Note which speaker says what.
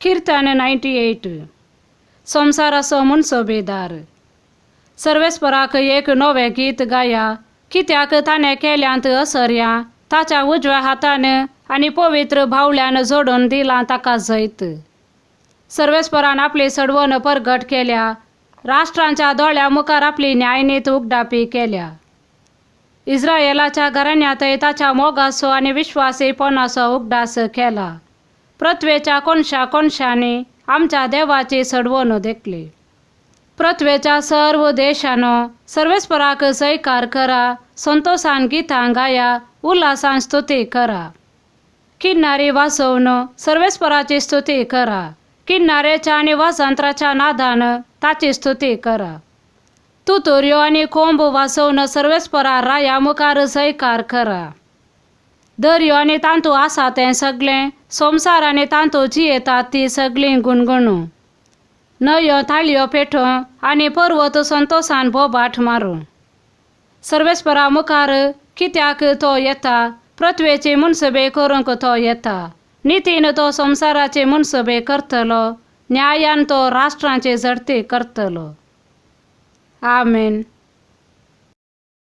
Speaker 1: कीर्तन 98. संवसाराचो मनसोबेदार. सर्वेस्पराक एक नवें गीत गाया, कित्याक ताणें केल्यांत असर्या ताच्या उजव्या हातान आनी पवित्र बावल्यान जोडून दिलां ताका जैत. सर्वेस्परान आपली सडवण परगट केल्या, राष्ट्रांच्या दोळ्या मुखार आपली न्यायनीत उगडापी केल्या. इस्रायलाच्या घराण्यांतय ताच्या मोगाचो आनी विश्वासीपणाचो उगडास केला. पृथ्वेच्या कोनशा कोनशांनी आमच्या देवाची सडवण देखली. पृथ्वेच्या सर्व देशानो सर्वेस्पराक जयकार करा, संतोषान गितां गाया, उल्हासान स्तुती करा. किन्नारी वाजोवन सर्वेस्पराची स्तुती करा, किन्नारेच्या आनी वाजंत्राच्या नादान ताची स्तुती करा. तुतुर्यो आनी कोंब वाजोवन सर्वेस्परा राया मुखार जयकार करा. दर्यो आनी तांतू आसा तें सगळें, संवसार आनी तांतू जियेतात ती सगळीं गुणगुणू. न्हंयो ताळयो पेटो आनी पर्वत संतोषान बोबाट मारूं. सर्वेस्परा मुखार कित्याक तो येता, पृथ्वेची मुनसबे करूंक तो येता. नितीन तो संवसाराची मुनसबे करतलो, न्यायान तो राष्ट्रांची झडती करतलो. आमेन.